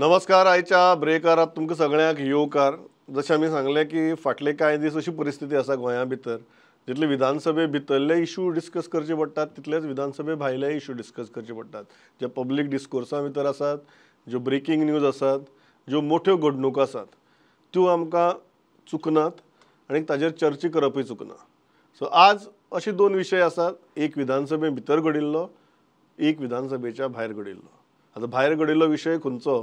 नमस्कार. आयच्या ब्रेकारात तुमकां सगळ्यांक येवकार. जशें आमी सांगलें की फाटले कांय दीस अशी परिस्थिती आसा गोंया भितर, जितले विधानसभे भितरले इशू डिस्कस करचे पडटात तितलेच विधानसभे भायले इशू डिस्कस करचे पडटात, जे पब्लीक डिस्कोर्सा भितर आसात, ज्यो ब्रेकींग न्यूज आसात, ज्यो मोठ्यो घडणुको आसात त्यो आमकां चुकनात आनी ताजेर चर्चा करपूय चुकना. सो आज अशे दोन विशय आसात, एक विधानसभे भितर घडिल्लो, एक विधानसभेच्या भायर घडिल्लो. आतां भायर घडिल्लो विशय खंयचो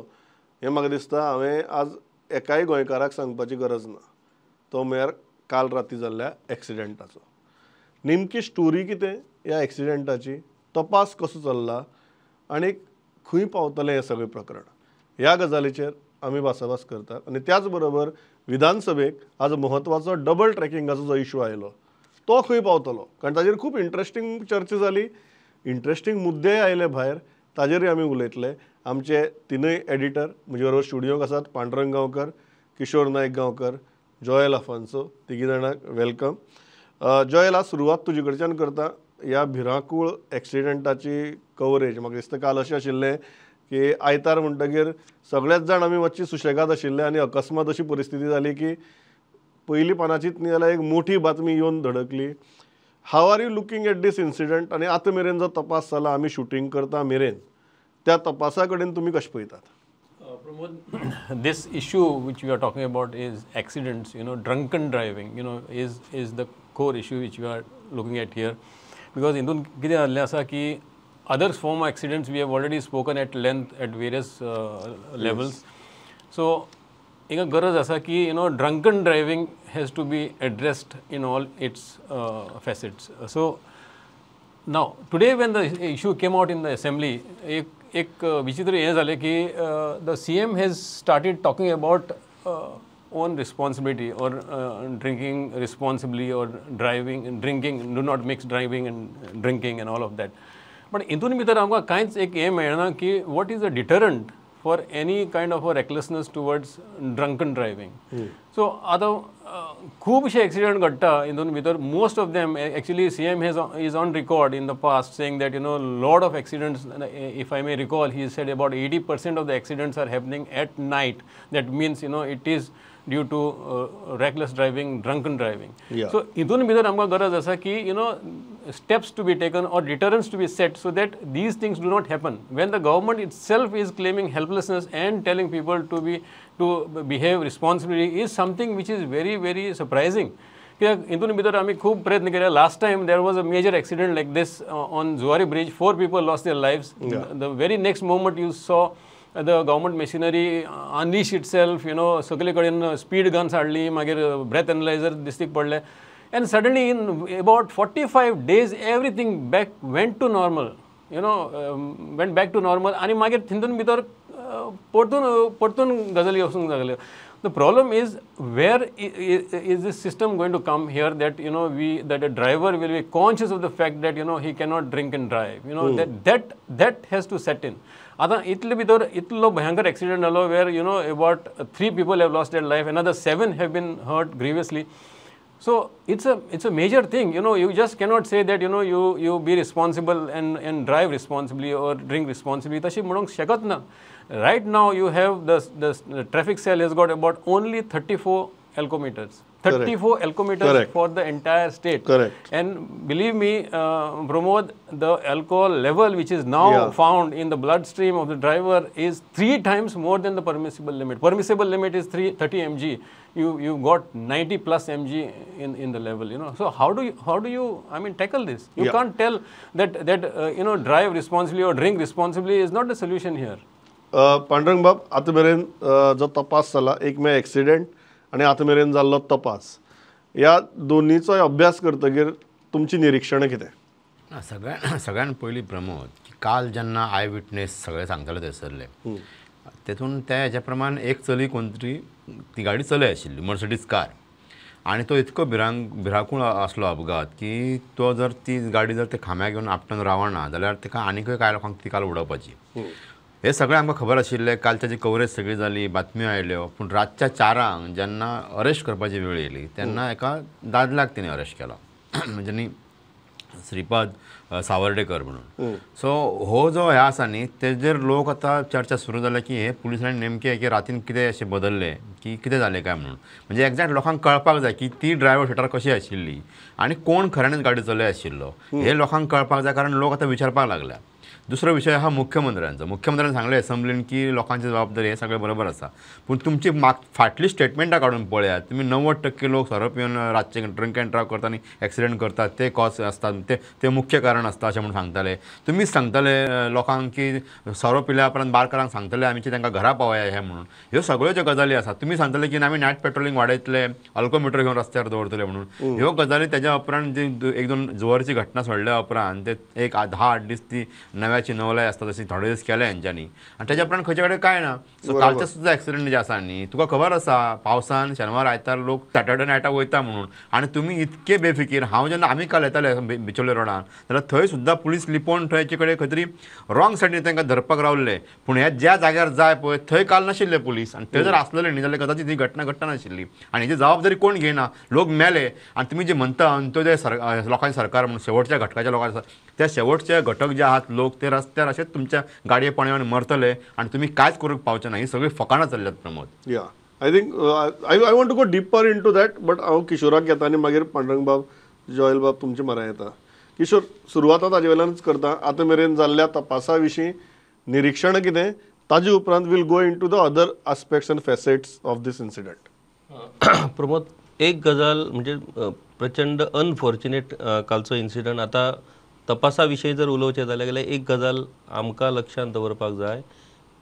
हें म्हाका दिसता हांवें आज एकाय गोंयकाराक सांगपाची गरज ना. तो म्हळ्यार काल राती जाल्ल्या एक्सिडेंटाचो. नेमकी स्टोरी कितें ह्या एक्सिडेंटाची, तपास कसो चल्ला आनी खंय पावतलें हें सगळें प्रकरण, ह्या गजालीचेर आमी भासाभास करतात. आनी त्याच बरोबर विधानसभेक आज म्हत्वाचो डबल ट्रॅकिंगाचो जो इशू आयलो तो खंय पावतलो, कारण ताजेर खूब इंट्रस्टींग चर्चा जाली, इंट्रस्टींग मुद्देय आयले भायर, ताजेरूय आमी उलयतले. आमचे तिनूय एडिटर म्हजे बरोबर स्टुडियोक आसात, पांडुरंग गांवकर, किशोर नायक गांवकर, जॉयल आफान्सो. तिगी जाणांक welcome. Joel, आज सुरवात तुजे कडच्यान करता. ह्या भिरांकूळ एक्सिडेंटाची कवरेज म्हाका दिसता काल अशें आशिल्लें की आयतार म्हणटगीर सगळेच जाण आमी मातशी सुशेगाद आशिल्ले आनी अकस्मात अशी परिस्थिती जाली की पयली पानाचीच न्ही जाल्यार एक मोठी बातमी येवन धडकली. How are you looking at this incident आनी आतां मेरेन जो तपास जाला, आमी शुटींग करता मेरेन त्या तपासा कडेन तुमी कशें पळयतात? Pramod, this issue which we are talking about is accidents, you know, drunken driving, you know, is the core issue which we are looking at here. Because हितून कितें जाल्लें आसा की other form of accidents we have already spoken at length at various levels. So हिंगा गरज आसा की you know drunken driving has to be addressed in all its facets. So now today when the issue came out in the assembly, एक एक विचित्र हें जालें की the CM has started talking about own responsibility or drinking responsibly or driving drinking, do not mix driving and drinking and all of that. But हितून भितर आमकां कांयच एक हें मेळना की what is a deterrent for any kind of a recklessness towards drunken driving. So आतां खुबशे एक्सिडंट घडटा हितून भितर. Most of them actually CM has is on record in the past saying that you know lot of accidents, if I may recall, he said about 80% of the accidents are happening at night. That means you know it is due to reckless driving, drunken driving. So हितून भितर आमकां गरज आसा की you know steps to be taken or deterrence to be set so that these things do not happen. When the government itself is claiming helplessness and telling people to behave responsibly is something which is very very surprising. कित्याक हितून भितर आमी खूब प्रयत्न केले. Last time there was a major accident like this on Zuari bridge, 4 people lost their lives. The very next moment you saw the government machinery unleash itself, you know, सगळे कडेन speed guns हाडली, मागीर breath एनालायझर दिस्तीक पडले, and suddenly in about 45 days everything back went to normal, you know, went back to normal. आनी मागीर थिंतून भितर परतून परतून गजाली वचूंक लागल्यो. The problem is where is this system going to come here that you know that a driver will be conscious of the fact that you know he cannot drink and drive, you know, that has to set in. आतां इतले भितर इतलो भयंकर accident जालो where you know about 3 people have lost their life, another 7 have been hurt grievously. So it's a major thing, you know. You just cannot say that you know you be responsible and drive responsibly or drink responsibly. तशें म्हणूंक शकत ना. Right now you have the traffic cell has got about only 34 alcometers. 34 alcometers. Correct. For the entire state. Correct. And believe me, Pramod, the alcohol level which is now found in the bloodstream of the driver is 3 times more than the permissible limit. Permissible limit is 30 mg. You got 90 plus mg in the level, you know. So how do you I mean tackle this? You can't tell that you know drive responsibly or drink responsibly is not the solution here. Pandurang बाब, आतां मेरेन जो तपास जाला, एक म्हळ्यार accident आनी आतां मेरेन जाल्लो तपास, ह्या दोनीचोय अभ्यास करतगीर तुमची निरिक्षणां कितें? ना, सगळ्यान पयलीं प्रमोद की काल जेन्ना I witness सगळे सांगताले थंयसरले, तेतून त्या हेज्या प्रमाण एक चली कोण तरी ती गाडी चलय आशिल्ली, मर्सिडीज कार, आनी तो इतको भिरांकूळ आसलो अपघात की तो जर ती गाडी जर ते खांब्याक घेवन आपटून रावना जाल्यार ताका आनीकय कांय लोकांक ती काल उडोवपाची. हे सगळें आमकां खबर आशिल्लें. काल ताची कवरेज सगळी जाली, बातम्यो आयल्यो, पूण रातच्या 4 जेन्ना अरेस्ट करपाची वेळ येयली तेन्ना एका दादल्याक तेणी अरेस्ट केलो. म्हणजे न्ही श्रीपाद सावर्डेकर म्हणून. सो हो जो हे आसा न्ही तेजेर लोक आतां चर्चा सुरू जाल्या की हे पुलिसांनी नेमके एके रातीन कितें अशें बदललें की कितें जालें काय म्हणून, म्हणजे एग्जॅक्ट लोकांक कळपाक जाय की ती ड्रायव्हर सिटार कशी आशिल्ली आनी कोण खऱ्यांनीच गाडी चलय आशिल्लो हे लोकांक कळपाक जाय, कारण लोक आतां विचारपाक लागल्या. दुसरो विशय हा मुख्यमंत्र्यांचो. मुख्यमंत्र्यान सांगलें एसेंब्लीन की लोकांची जबाबदारी हे सगळें बरोबर आसा, पूण तुमची फाटली स्टेटमेंटां काडून पळयात, तुमी 90% लोक सोरो पिवन रातचे ड्रंक अँड ड्रायव्ह करता आनी एक्सिडंट करतात ते कॉज आसता, ते मुख्य कारण आसता अशें म्हणून सांगताले. तुमीच सांगताले लोकांक की सोरो पिल्या उपरांत बारकारांक सांगताले आमी की तांकां घरा पावया हें म्हणून. ह्यो सगळ्यो ज्यो गजाली आसात तुमी सांगताले की आमी नायट पेट्रोलिंग वाडयतले, अल्कोमिटर घेवन रस्त्यार दवरतले म्हणून. ह्यो गजाली तेज्या उपरांत जी एक दोन जुवारची घटना सोडल्या उपरांत ते एक 10-8 दीस ती नव्याची नवलाय आसता तशी थोडे दीस केले हेंच्यांनी आनी तेज्या उपरांत खंयचे कडेन कांय ना. सो कालचे सुद्दां एक्सिडंट जे आसा न्ही तुका खबर आसा पावसान शेनवार आयतार लोक सॅटर्डे नायटाक वयता म्हणून, आनी तुमी इतके बेफिकीर. हांव जेन्ना आमी काल येताले बिचोले रोडान जाल्यार थंय सुद्दां पुलीस लिपोवन थंय एके कडेन खंय तरी रॉंग सायडीन तांकां धरपाक रावल्ले, पूण हे ज्या जाग्यार जाय पळय थंय काल नाशिल्ले पुलीस, आनी थंय जर आसलेले न्ही जाल्यार कदाचित ही घटना घडटा नाशिल्ली. आनी हेची जबाबदारी कोण घेयना, लोक मेले. आनी तुमी जे म्हणटा अंत्योदय लोकांचे सरकार म्हणून शेवटच्या घटकाच्या लोकांच्या, त्या शेवटचे घटक जे आहात लोक ते रस्त्यार अशेच तुमच्या गाडये पाणयान मरतले आनी तुमी कांयच करूंक पावचे ना. ही सगळी फकाणां चल्ल्यात Pramod. Yeah I think I want to go deeper into that, but हांव किशोराक घेता आनी मागीर पांडुरंगबाब जॉयल बाब तुमचे म्हऱ्यान येता. किशोर, सुरवात हांव ताजे वयल्यानच करता. आतां मेरेन जाल्ल्या तपासा विशीं निरिक्षण कितें, ताजे उपरांत we'll go into the other aspects and facets of this incident. Pramod, एक गजाल म्हणजे प्रचंड अनफॉर्च्युनेट कालचो इन्सिडंट. आतां तपासा विशयी जर उलोवचें जाल्यार जाल्यार एक गजाल आमकां लक्षांत दवरपाक जाय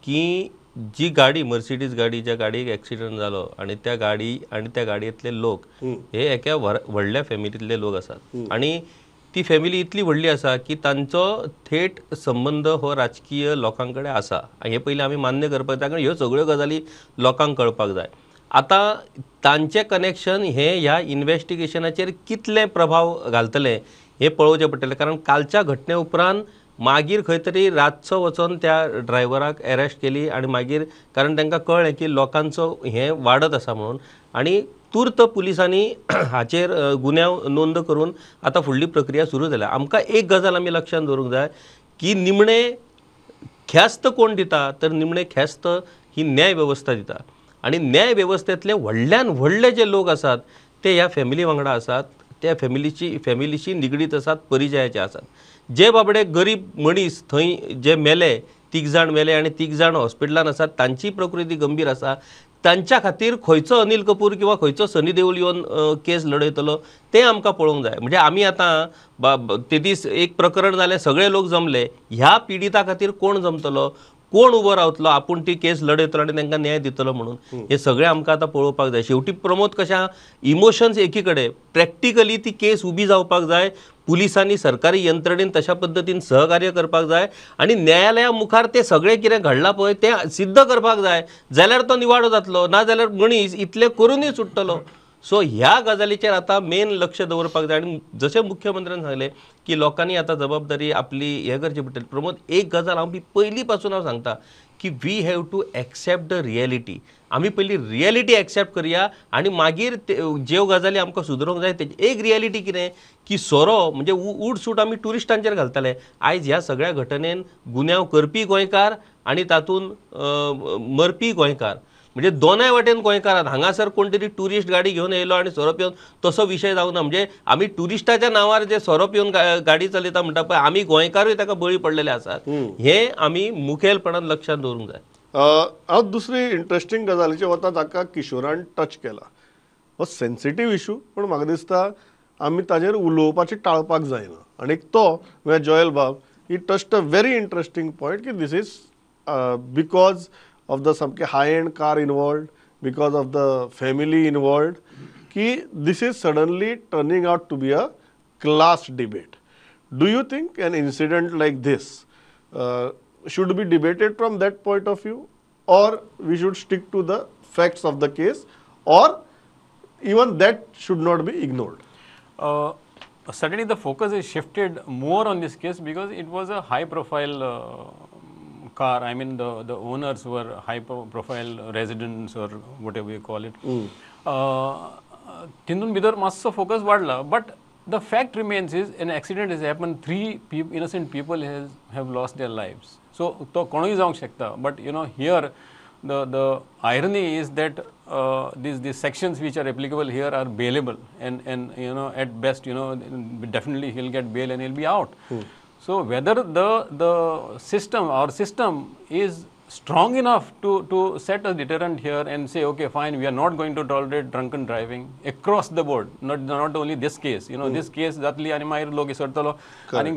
की जी गाडी मर्सिडीज गाडी ज्या गाडयेक एक्सिडंट जालो आनी त्या गाडी आनी त्या गाडयेंतले लोक हे एका व्हडल्या फॅमिलींतले लोक आसात आनी ती फॅमिली इतली व्हडली आसा की तांचो थेट संबंद हो राजकीय लोकां कडेन आसा. हें पयलीं आमी मान्य करपाक जाय, कारण ह्यो सगळ्यो गजाली लोकांक कळपाक जाय. आतां तांचें कनेक्शन हें ह्या इन्वेस्टिगेशनाचेर कितलें प्रभाव घालतलें हें पळोवचें पडटलें, कारण कालच्या घटने उपरांत मागीर खंय तरी रातचो वचोन त्या ड्रायव्हराक एरेस्ट केली आनी मागीर कारण तांकां कळ्ळें की लोकांचो हें वाडत आसा म्हणून, आनी तूर्त पुलिसांनी हाचेर गुन्यांव नोंद करून आतां फुडली प्रक्रिया सुरू जाल्या. आमकां एक गजाल आमी लक्षांत दवरूंक जाय की निमणें ख्यास्त कोण दिता तर निमणें ख्यास्त ही न्याय वेवस्था दिता आनी न्याय वेवस्थेंतले व्हडल्यान व्हडले जे लोक आसात ते ह्या फॅमिली वांगडा आसात, त्या फॅमिलीशी निगडीत आसात, परिचयाचे आसात. जे बाबडे गरीब मनीस थंय जे मेले, 3 जाण मेले आनी 3 जाण हॉस्पिटलान आसात, तांची प्रकृती गंभीर आसा. तांच्या खातीर खंयचो अनिल कपूर किंवा खंयचो सनी देओल येवन केस लडयतलो तें आमकां पळोवंक जाय. म्हणजे आमी आतां ते दीस एक प्रकरण जालें, सगळे लोक जमले, ह्या पिडिता खातीर कोण जमतलो, कोण उबो रावतलो, आपूण ती केस लडयतलो आनी तांकां न्याय दितलो म्हणून, हें सगळें आमकां आतां पळोवपाक जाय. शेवटी प्रमोद कशें इमोशन्स एकी कडेन, प्रॅक्टिकली ती केस उबी जावपाक जाय, पुलिसांनी सरकारी यंत्रणेन तशा पद्दतीन सहकार्य करपाक जाय आनी न्यायालया मुखार तें सगळें कितें घडलां पळय तें सिद्ध करपाक जाय, जाल्यार तो निवाडो जातलो, ना जाल्यार मनीस इतलें करूनय सुट्टलो. सो ह्या गजालीचेर आतां मेन लक्ष दवरपाक जाय आनी जशें मुख्यमंत्र्यान सांगलें की लोकांनी आतां जबाबदारी आपली हें करची पडटली. प्रमोद, एक गजाल हांव पयलीं पासून हांव सांगता की we have to accept the reality. आमी पयलीं रियलिटी एक्सेप्ट करया आनी मागीर ज्यो गजाली आमकां सुदरोवंक जाय तेजी एक रियलिटी कितें की सोरो म्हणजे उडसूट आमी ट्युरिस्टांचेर घालताले. आयज ह्या सगळ्या घटनेन गुन्यांव करपी गोंयकार आनी तातूंत मरपी गोंयकार, म्हणजे दोनाय वाटेन गोंयकारात. हांगासर कोण तरी ट्युरिस्ट गाडी घेवन येयलो आनी सोरो पिवन तसो विशय जावना. म्हणजे आमी ट्युरिस्टाच्या नांवार जे सोरो पिवन गाडी चलयता म्हणटा पळय, आमी गोंयकारूय ताका बळी पडलेले आसात, हें आमी मुखेलपणान लक्षांत दवरूंक जाय. हांव दुसरी इंट्रस्टींग गजालीचेर वता ताका किशोरान टच केला. हो सेन्सिटीव इशू, पूण म्हाका दिसता आमी ताजेर उलोवपाचें टाळपाक जायना. आनी तो म्हळ्यार जॉयल बाब he touched a very interesting point की this is because of the सामके high end car involved, because of the family involved, की this is suddenly turning out to be a class debate. Do you think an incident like this should be debated from that point of view, or we should stick to the facts of the case, or even that should not be ignored? Suddenly the focus is shifted more on this case because it was a high profile car. I mean the owners were high profile residents or whatever you call it. Tindun bidar masso focus vadla, but The fact remains is an accident has happened, 3 innocent people have lost their lives. So तो कोणूय जावंक शकता, but you know here the irony is that these sections which are applicable here are bailable, and you know at best, you know, definitely he'll get bail and he'll be out. So whether the system, our system is strong enough to set a deterrent here and say, okay, fine, we are not going to tolerate drunken driving across the board, not only this case, you know, this case jatli ani magir lok isartalo ani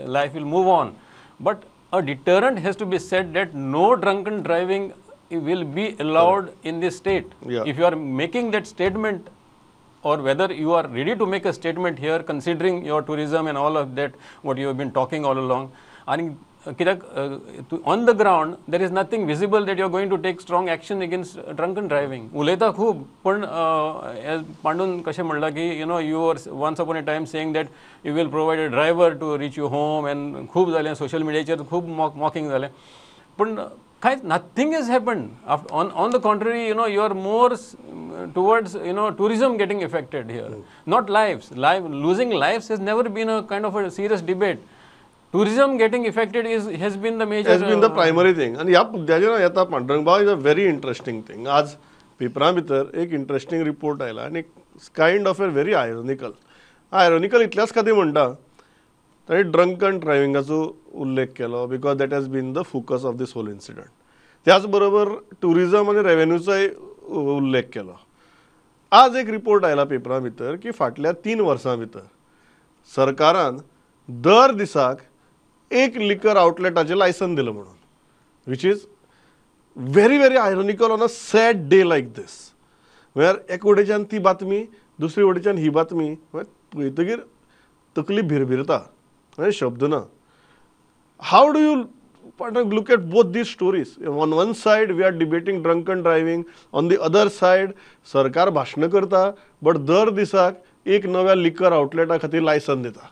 life will move on, but a deterrent has to be set that no drunken driving will be allowed in this state. Yeah. If you are making that statement, or whether you are ready to make a statement here considering your tourism and all of that, what you have been talking all along, and on the ground there is nothing visible that you are going to take strong action against drunken driving. Ulayta khub, पण as Pandun kashe म्हणला की you know you were once upon a time saying that you will provide a driver to reach you home, and खूब जालें social media चेर खूब mocking जालें, पण कांय nothing has happened. On the contrary, you know, you are more towards, you know, tourism getting affected here, not lives. Losing lives has never been a kind of a serious debate. Tourism getting affected has been the major, has been the primary thing. आणि ह्या मुद्द्याचेर येता पांडुरंग भाव is a very interesting thing. आज पेपरा भितर एक interesting report आयला आनी kind of a very ironical, ironical इतल्याच खातीर म्हणटा, ताणें ड्रंकन ड्रायव्हिंगाचो उल्लेख केलो because that has been the focus of this whole incident. त्याच बरोबर ट्युरिजम आनी रेवेन्यूचोय उल्लेख केलो. आज एक रिपोर्ट आयला पेपरा भितर की फाटल्या 3 वर्सां भितर सरकारान दर दिसाक एक लिकर आउटलेटाचें लायसन दिलां म्हणून, which is very very ironical on a sad day like this. म्हळ्यार एक वटेच्यान ती बातमी, दुसरी वटेच्यान ही बातमी, पळयतकीर तकली भिरभिरता, शब्द ना. How do you look at both these stories? On one side we are debating drunken driving, on the other side सरकार भाशणां करता बट दर दिसाक एक नव्या लिकर आउटलेटा खातीर लायसन दिता.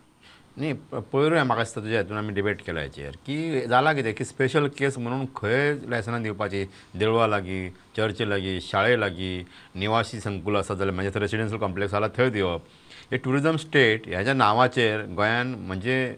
न्ही, पयरूय म्हाका दिसता तुज्या हितून आमी डिबेट केला हेचेर की जाला कितें की स्पेशल केस म्हणून खंय लायसनां दिवपाची, देवळा लागीं, चर्ची लागीं, शाळे लागीं, निवासी संकुल आसा जाल्यार म्हणजे रेसिडेन्शियल कॉम्प्लेक्स जाला थंय दिवप. हे ट्युरिजम स्टेट ह्याच्या नांवाचेर गोंयान म्हणजे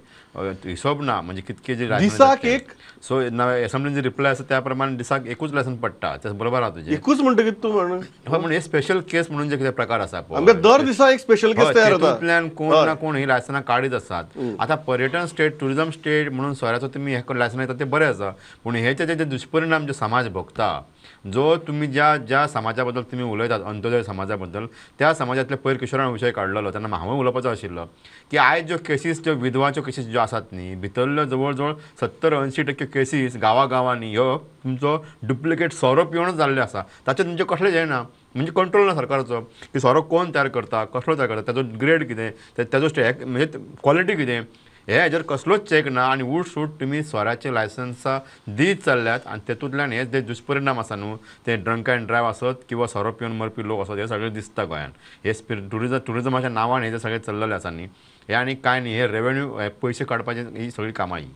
हिशोब ना, म्हणजे कितके जे दिसाक एक, सो एसेंब्लीन जे रिप्लाय आसा त्या प्रमाणे दिसाक एकूच लायसन पडटा, तें बरोबर आहा तुजें, एकूच म्हणटकीर तूं म्हण हय, म्हणून हे स्पेशल केस म्हणून जे कितें प्रकार आसा पळय दर दिसा एक स्पेशल केस तयार जाता, तातूंतल्यान कोण ना कोण ही लायसनां काडीत आसात. आतां पर्यटन स्टेट, ट्युरिजम स्टेट म्हणून सोऱ्याचो तुमी हे लायसनां दितात तें बरें आसा, पूण हेचे जे दुश्परिणाम जे समाज भोगता, जो तुमी ज्या ज्या समाजा बद्दल तुमी उलयतात, अंत्योदय समाजा बद्दल, त्या समाजांतले पयर किशोरान विशय काडलेलो तेन्ना हांवें उलोवपाचो आशिल्लो की आयज ज्यो केसीस, ज्यो विधवाच्यो केसीस ज्यो आसात न्ही, भितरल्यो जवळ जवळ 70-80% केसीस गांवागांवांनी ह्यो तुमचो डुप्लिकेट सोरो पिवनच जाल्ल्यो आसा. ताचेर तुमचें कसलें जायना, म्हणजे कंट्रोल ना सरकाराचो की सोरो कोण तयार करता, कसलो तयार करता, ताचो ग्रेड कितें, ताचो म्हणजे क्वॉलिटी कितें, हे हेजेर कसलोच चॅक ना. आनी उठ सूट तुमी सोऱ्याचे लायसन्सां दीत चल्ल्यात आनी तेतूंतल्यान हे जे दुश्परिणाम आसा न्हू, ते ड्रंक अँड ड्रायव्ह आसत किंवा सोरो पिवन मरपी लोक आसत, हे सगळें दिसता गोंयान. हे ट्युरिजमाच्या नांवान हे जे सगळें चल्लेलें आसा न्ही, हे आनी कांय न्ही, हे रेवेन्यू पयशे काडपाचे ही सगळी कामां ही.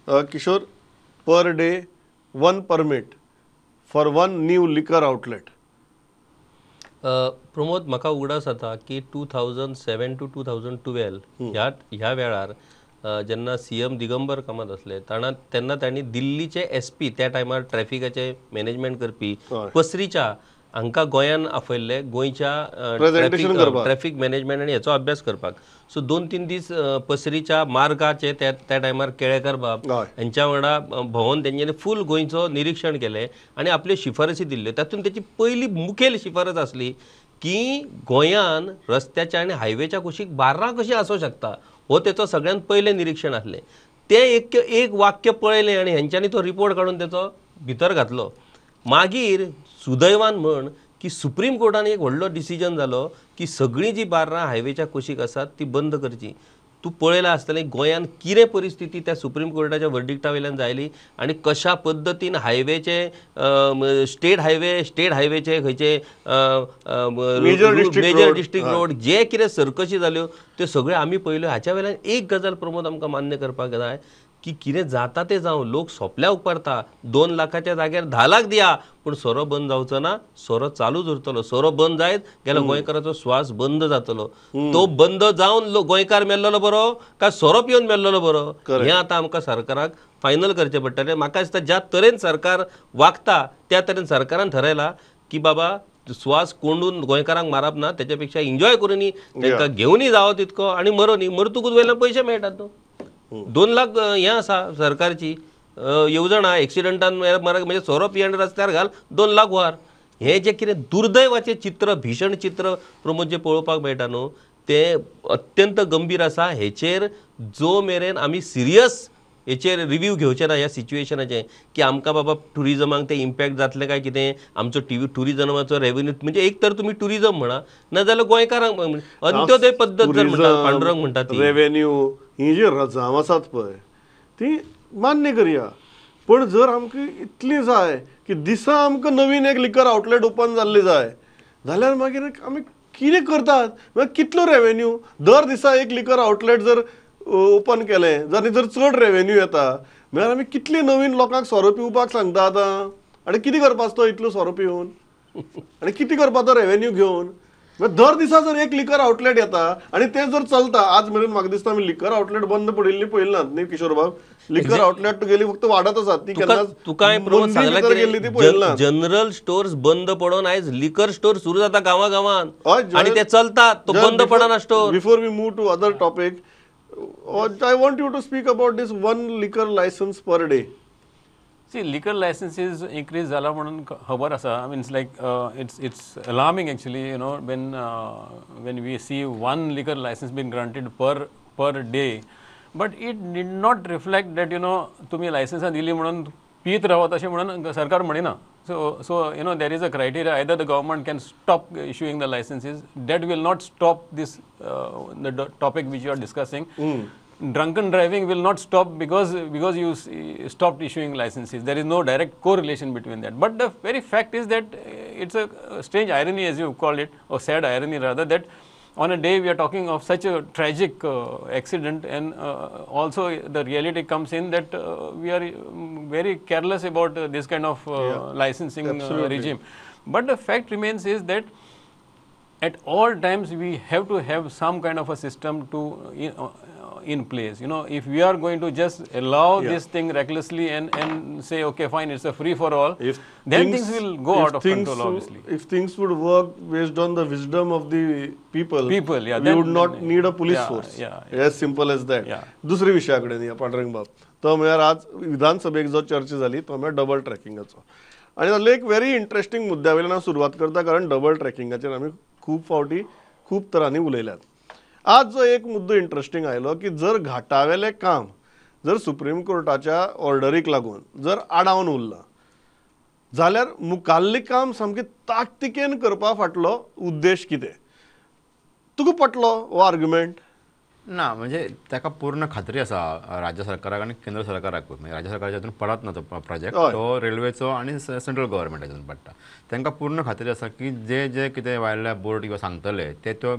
Kishore, per day 1 permit for 1 new liquor outlet. Pramod, म्हाका उगडास जाता की 2007 to 2012 ह्या वेळार जेन्ना सीएम दिगंबर कामत आसले तेन्ना तांणी दिल्लीचे एसपी त्या टायमार ट्रॅफिकाचे मॅनेजमेंट करपी पसरीच्या हांकां गोंयान आपयल्ले, गोंयच्या ट्रॅफिक मॅनेजमेंट आनी हेचो अभ्यास करपाक. सो 2-3 दीस पसरीच्या मार्गाचे त्या टायमार केळेकर बाब हेंच्या वांगडा भोंवन तेंच्यांनी फूल गोंयचो निरिक्षण केलें आनी आपल्यो शिफारसी दिल्ल्यो. तातूंत तेची पयली मुखेल शिफारस आसली की गोंयान रस्त्याच्या आनी हायवेच्या कुशीक बार्रां कशीं आसूं शकता, हो तेचो सगळ्यांत पयलें निरिक्षण आसलें. तें एक एक वाक्य पळयलें आनी हेंच्यांनी तो रिपोर्ट काडून तेचो भितर घातलो. मागीर सुदैवान म्हण की सुप्रीम कोर्टान एक व्हडलो डिसिजन जालो की सगळीं जी बार्रां हायवेच्या कुशीक आसात ती बंद करची. तूं पळयलां आसतलें गोंयान कितें परिस्थिती त्या सुप्रीम कोर्टाच्या वर्डिक्टा वयल्यान जायली आनी कशा पद्दतीन हायवेचे स्टेट हायवेचे खंयचे मेजर डिस्ट्रिक्ट रोड जे कितें सर्कशी जाल्यो त्यो सगळ्यो आमी पळयल्यो. हाच्या वयल्यान एक गजाल प्रमोद आमकां मान्य करपाक जाय की कितें जाता तें जावं, लोक सोंपल्या उपकारता, 2 लाखाच्या जाग्यार 10 लाख दिया, पूण सोरो बंद जावचो ना, सोरो चालूच उरतलो. सोरो बंद जायत गेल्यार गोंयकाराचो श्वास बंद जातलो. तो बंद जावन गोंयकार मेल्लोलो बरो काय सोरो पिवन मेल्लोलो बरो, हें आतां आमकां सरकाराक फायनल करचें पडटलें. म्हाका दिसता ज्या तरेन सरकार वागता त्या तरेन सरकारान थरयलां की बाबा श्वास कोंडून गोंयकारांक मारप ना, तेच्या पेक्षा एन्जॉय करूनी तांकां घेवनूय जावो तितको आनी मरोनी, मरतकूच वयल्यान पयशे मेळटात न्हू. 2 लाख हें आसा सरकारची येवजण आहा, एक्सिडंटान मरक म्हणजे सोरो पियेवन रस्त्यार घाल 2 लाख व्हर. हें जें कितें दुर्दैवाचें चित्र, भीशण चित्र प्रमोद जें पळोवपाक मेळटा न्हू तें अत्यंत गंभीर आसा. हेचेर जो मेरेन आमी सिरियस हेचेर रिव्यू घेवचें ना ह्या सिच्युएशनाचें की आमकां बाबा ट्युरिजमाक तें इम्पॅक्ट जातलें काय कितें, आमचो ट्युरिजमाचो रेवेन्यू म्हणजे एक तर तुमी ट्युरिजम म्हणा नाजाल्यार गोंयकारांक अंत्योदय पद्दत जर म्हणटा पांडुरंग म्हणटा ती रेवेन्यू ही जी रजांव आसात पळय ती मान्य करया, पण जर आमकां इतली जाय की दिसा आमकां नवीन एक लिकर आउटलेट ओपन जाल्ली जाय जाल्यार मागीर आमी कितें करतात, मागीर कितलो रेवेन्यू दर दिसा एक लिकर आउटलेट जर ओपन केलें जाल्यार जर चड रेवेन्यू येता म्हळ्यार आमी कितली नवीन लोकांक सोरो पिवपाक सांगता आतां, आनी कितें करपाचो तो इतलो सोरो पिवन आनी कितें करपाचो रेवेन्यू घेवन. दर दिसा जर एक लिकर आउटलेट येता आनी तें जर चलता, आज मेरेन म्हाका दिसता आमी लिकर आउटलेट बंद पडिल्ली पळयली नात न्ही किशोर बाब, लिकर आउटलेट तुगेली फक्त वाडत आसात ती केन्ना तुका हांवें जनरल स्टोर्स बंद पडोन आयज लिकर स्टोर सुरू जाता गांवा गांवांत आनी ते चलतात, तो बंद पडना store. Before we move to other topic, I want you to speak about this one liquor license per day. See, liquor licenses increase जाला म्हणून खबर आसा. I mean, it's like it's alarming actually, you know, when we see one liquor license being granted per day, but it did not reflect that, you know, तुमी लायसन्सां दिली म्हणून पीत रावत अशें म्हणून सरकार म्हणिना. So you know, there is a criteria. Either the government can stop issuing the licenses. That will not stop this the topic which you are discussing. Drunken driving will not stop because you stopped issuing licenses. There is no direct correlation between that. But the very fact is that it's a strange irony, as you called it, or sad irony rather, that on a day we are talking of such a tragic accident, and also the reality comes in that we are very careless about this kind of licensing regime. But the fact remains is that at all times we have to have some kind of a system to in place. You know, if we are going to just allow this thing recklessly and say, okay, fine, it's a free for all, if then things will go out of control, obviously. If things would work based on the wisdom of the people, we would not need a police force. As simple as that. दुसरी विशया कडेन या पांडुरंग बाब, तो म्हळ्यार आज विधानसभेक जो चर्चा जाली तो म्हळ्यार डबल ट्रॅकिंगाचो. आनी जाल्ले एक व्हेरी इंट्रस्टिंग मुद्द्या वयल्यान हांव सुरवात करता, कारण डबल ट्रॅकिंगाचेर आमी खूब फावटी खूब तरांनी उलयल्यात. आज जो एक मुद्दो इंट्रस्टिंग आयलो की जर घाटावेलें काम जर सुप्रीम कोर्टाच्या ऑर्डरीक लागून जर आडावन उरलां जाल्यार मुखाल्लें काम सामकें ताकतिकेन करपा फाटलो उद्देश कितें, तुका पटलो हो आर्ग्युमेंट? ना, म्हणजे ताका पूर्ण खात्री आसा राज्य सरकाराक आनी केंद्र सरकाराक. म्हणजे राज्य सरकाराच्या हातून पडत ना तो प्रोजेक्ट, तो रेल्वेचो आनी सेंट्रल गव्हर्मेंटाच्यान पडटा. तांकां पूर्ण खात्री आसा की जे जे कितें वायल्ड लायफ बोर्ड किंवा सांगतले ते त्यो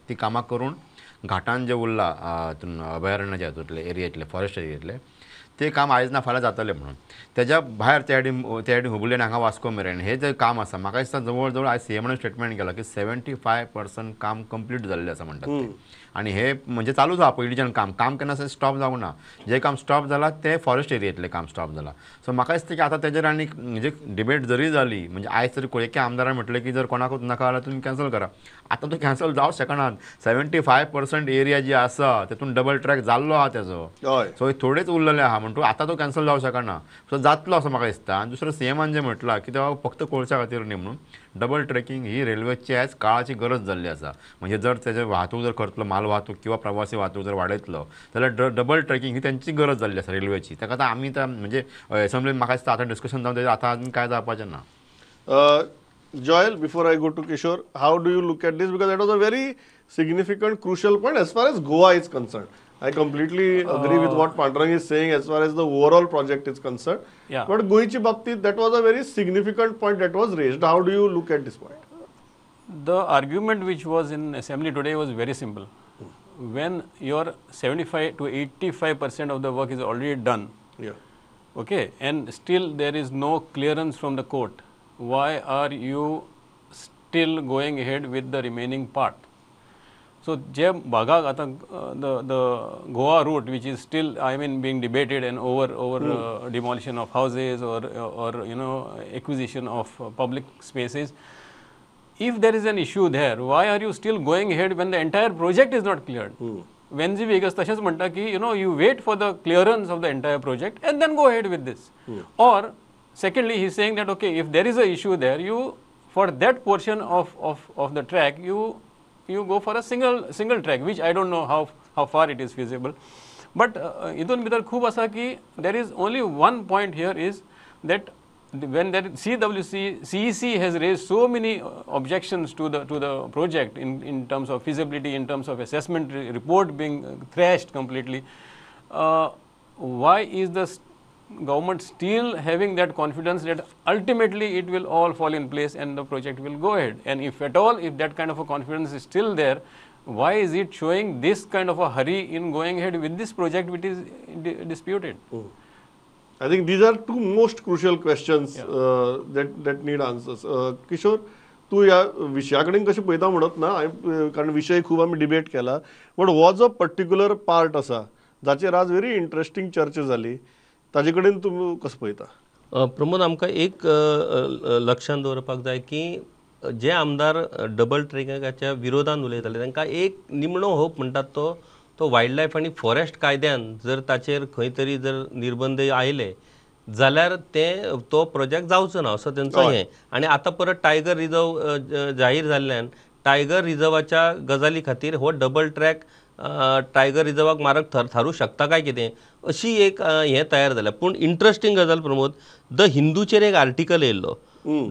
ती कामां करून घाटान जे उरला हातून अभयारण्याच्या हातूंतले एरियेंतले फॉरेस्ट एरियेंतले ते काम आयज ना फाल्यां जातलें म्हणून. तेज्या भायर त्या सायडीन हुबली आनी हांगा वास्को मेरेन हे जें काम आसा, म्हाका दिसता जवळ जवळ आयज सीएमान स्टेटमेंट केलां की 75% काम कंप्लीट जाल्लें आसा म्हणटात ते. आनी हे म्हणजे चालूच आहा पयलींच्यान काम, काम केन्ना स्टॉप जावंक ना. जें काम स्टॉप जालां तें फॉरेस्ट एरियेंतलें काम स्टॉप जालां. सो म्हाका दिसता की आतां तेजेर आनी म्हणजे डिबेट जरी जाली, म्हणजे आयज तरी एका आमदारान म्हटलें की जर कोणाकूच नाका जाल्यार तुमी कॅन्सल करा, आतां तो कॅन्सल जावंक शकनात. 75% एरिया जी आसा तेतून डबल ट्रॅक जाल्लो आहा तेजो, सो थोडेच उरलेले आहा म्हणटू आतां तो कॅन्सल जावंक शकना. सो जातलो असो म्हाका दिसता. आनी दुसरो सीएमान जें म्हटलां की तो फक्त कोळशा खातीर न्ही म्हणून डबल ट्रॅकिंग ही रेल्वेची आयज काळाची गरज जाल्ली आसा. म्हणजे जर तेजे वाहतूक जर करतलो, माल वाहतूक किंवा प्रवासी वाहतूक जर वाडयतलो जाल्यार डबल ट्रॅकिंग ही तेंची गरज जाल्ली आसा रेल्वेची. ताका आतां आमी आतां म्हणजे एसेंब्लीन म्हाका दिसता आतां डिस्कशन जावन तेजेर आतां आनी कांय जावपाचें ना. Joel, before I go to Kishore, how do you look at this? Because that was a very significant, crucial point as far as Goa is concerned. I completely agree with what Pandurang is saying as far as the overall project is concerned. Yeah. But Goichi बाबतीत, that was a very significant point that was raised. How do you look at this point? The argument which was in assembly today was very simple. when your 75 to 85% of the work is already done, okay, and still there is no clearance from the court, why are you still going ahead with the remaining part? So, जे भागाक आतां the Goa route, which is still, I mean, being debated and over demolition of houses or you know, acquisition of public spaces. If there is an issue there, why are you still going ahead when the entire project is not cleared? Venzy Viegas तशेंच म्हणटा की, you know, you wait for the clearance of the entire project and then go ahead with this. Or secondly, he is saying that okay, if there is a issue there, you for that portion of the track, you go for a single track, which I don't know how far it is feasible. But हितून भितर खूब आसा की there is only one point here is that when there CWC, CEC has raised so many objections to the project in terms of feasibility, in terms of assessment report being thrashed completely, why is the government still having that confidence that ultimately it will all fall in place and the project will go ahead? And if at all, if that kind of a confidence is still there, why is it showing this kind of a hurry in going ahead with this project which is disputed? I think these are two most crucial questions that need answers. Kishore, तू ह्या विशया कडेन कशें पळयता म्हणत ना, कारण विशय खूब आमी डिबेट केला, बट हो जो पर्टिक्युलर पार्ट आसा जाचेर आज व्हेरी इंट्रस्टींग चर्चा जाली, ताजे कडेन तूं कसो पळयता? प्रमोद, आमकां एक लक्षांत दवरपाक जाय की जे आमदार डबल ट्रॅकाच्या विरोधान उलयताले तांकां एक निमणो होप म्हणटात तो वायल्ड लायफ आनी फॉरेस्ट कायद्यान जर ताचेर खंय तरी जर निर्बंध आयले जाल्यार ते तो प्रोजेक्ट जावचो ना असो तेंचो हें. आनी आतां परत टायगर रिजर्व जाहीर जाल्ल्यान टायगर रिजर्वाच्या गजाली खातीर हो डबल ट्रॅक टायगर रिजर्वाक मारक थारूं शकता काय कितें अशी एक हें तयार जालें. पूण इंट्रस्टींग गजाल प्रमोद, the हिंदूचेर एक आर्टिकल येयल्लो,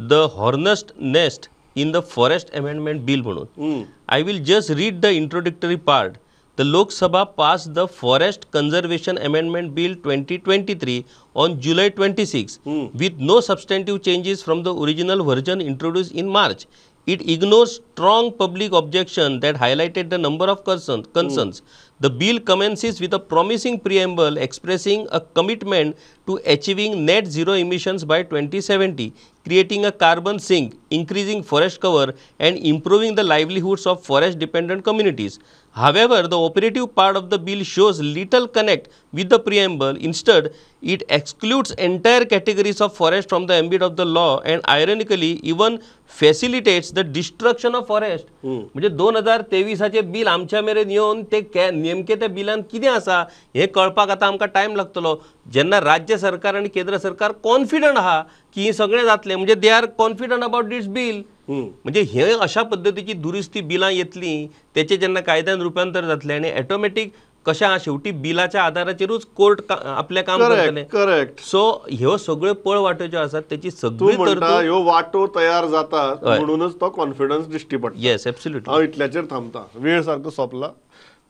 the hornet's nest in the forest amendment bill म्हणून. I will just read the introductory part. The Lok Sabha passed the Forest Conservation Amendment Bill 2023 on July 26 with no substantive changes from the original version introduced in March. It ignores strong public objection that highlighted the number of concerns. The bill commences with a promising preamble expressing a commitment to achieving net zero emissions by 2070, creating a carbon sink, increasing forest cover and improving the livelihoods of forest dependent communities. However, the operative part of the bill shows little connect with the preamble. Instead, it excludes entire categories of forest from the ambit of the law and ironically even facilitates the destruction of forest. म्हणजे 2023 bill आमच्या मेरेन येवन ते नेमके त्या बिलान कितें आसा हें कळपाक आतां आमकां टायम लागतलो. जेन्ना राज्य सरकार आनी केंद्र सरकार कॉन्फिडंट आहा की हें सगळें जातलें, म्हणजे they are confident about this bill. म्हणजे हे अशा पद्दतीची दुरुस्ती बिलां येतली तेचे जेन्ना कायद्यान रुपांतर जातलें आनी ऑटोमॅटीक कशें आहा शेवटी बिलाच्या आधाराचेरूच कोर्ट आपलें काम करतलें. करेक्ट. सो ह्यो सगळ्यो पळ वाट्यो ज्यो आसात तेची सगळी ह्यो वाटो तयार जाता म्हणूनच तो कॉन्फिडन्स दिश्टी पडटा. Yes, absolutely. हांव इतल्याचेर थांबता, वेळ सारको सोंपला.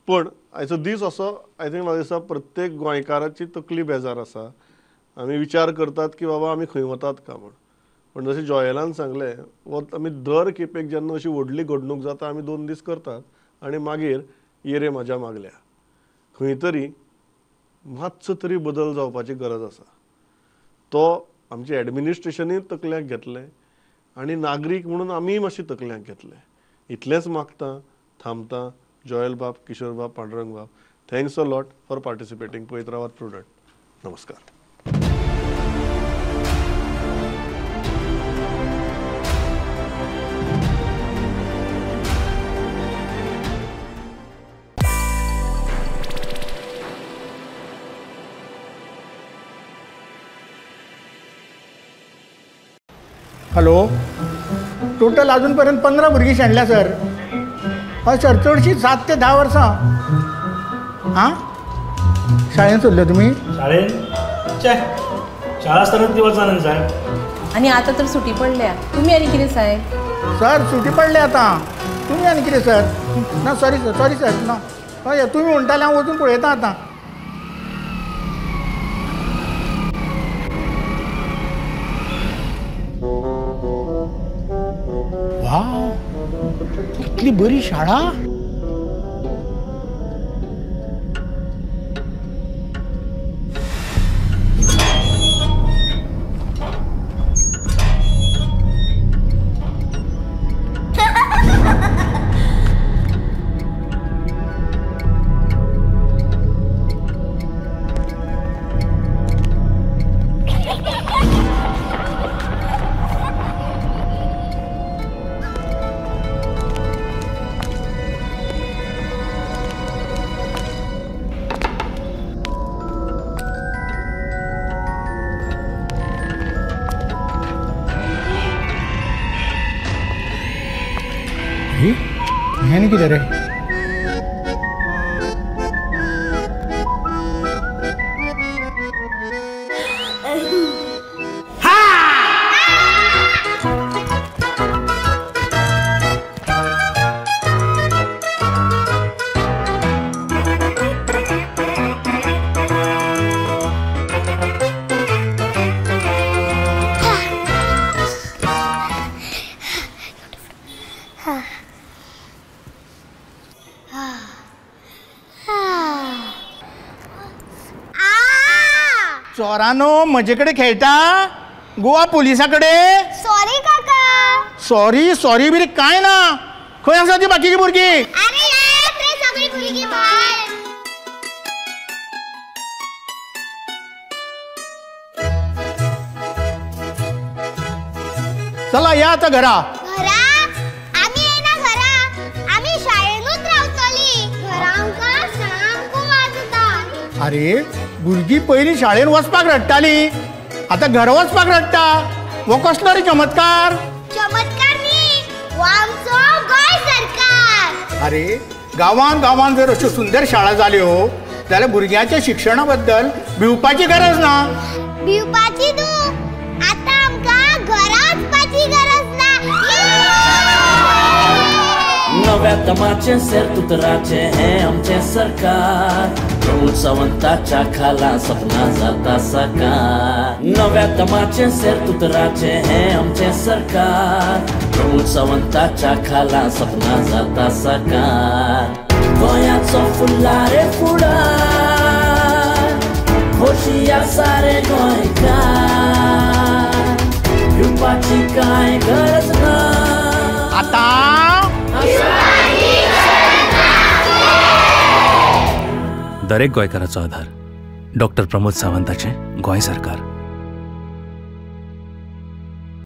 पण आयचो दीस असो I think म्हाका दिसता प्रत्येक गोंयकाराची तकली बेजार आसा. आमी विचार करतात की बाबा आमी खंय वतात का म्हण, पण जशें जॉयलान सांगलें, आमी दर खेपेक जेन्ना अशी व्हडली घडणूक जाता आमी 2 दीस करतात आनी मागीर येरे म्हज्या मागल्या. खंय तरी मातसो तरी बदल जावपाची गरज आसा. तो आमचे एडमिनिस्ट्रेशनूय तकल्यांक घेतलें आनी नागरीक म्हणून आमीय मातशें तकल्यांक घेतलें. इतलेंच मागता, थांबता. जॉयल बाब, किशोर बाब, पांडुरंग बाब, thanks a lot for participating. पळयत रावात प्रुडंट. नमस्कार. हॅलो, टोटल अजूनपर्यंत 15 भुरगीं शेणल्या सर. हय सर, चडशीं 7 ते 10 वर्सां. आं, शाळेंत सोडले तुमी? शाळेंत? छे, शाळा आसतनाच ती वचना साहेब. आनी आतां तर सुटी पडल्या. तुमी आनी कितें साहेब? सर सुटी पडल्या आतां, तुमी आनी कितें सर? ना सॉरी सर, सॉरी सर, ना. हय, तुमी म्हणटाले हांव वचून पळयता आतां. वाव, कितली बरी शाळा. हें कितें रे? चोरानो म्हजे कडेन खेळटा गोवा पुलिसा कडेन. सॉरी काका. सॉरी सॉरी बी काय ना. खंय आसा ती बाकीची भुरगीं? अरे येत रे सगळी भुरगीं भायर. चला या आता घरा. घरा? आमी येना घरा, आमी शाळेनूच रावतली. घरा आमकां सामको वाजता. अरे भुरगीं पयलीं शाळेन वचपाक रडटाली, आतां घरा वचपाक रडटा. हो कसलो रे चमत्कार? चमत्कार न्ही, हो आमचो गोंय सरकार. अरे गांवान गांवान जर अश्यो सुंदर शाळा जाल्यो जाल्यार भुरग्यांच्या शिक्षणा बद्दल भिवपाची गरज ना. भिवपाची न्हू, आतां आमकां घरा वचपाची गरज ना. नव्या दमाचें सेर्तुतराचें हें आमचें सरकार. प्रमोद सावंताच्या खाला सपना जाता साकार. नव्या दमाचें सेर्तुतराचें हें आमचें सरकार. प्रमोद सावंताच्या खाला सपना जाता साकार. गोंयाचो फुडला रे फुडार, खोशी आसा रे गोंयकार. भिवपाची कांय गरज ना. आतां दरेक गोंयकाराचो आधार डॉक्टर प्रमोद सावंताचें गोंय सरकार.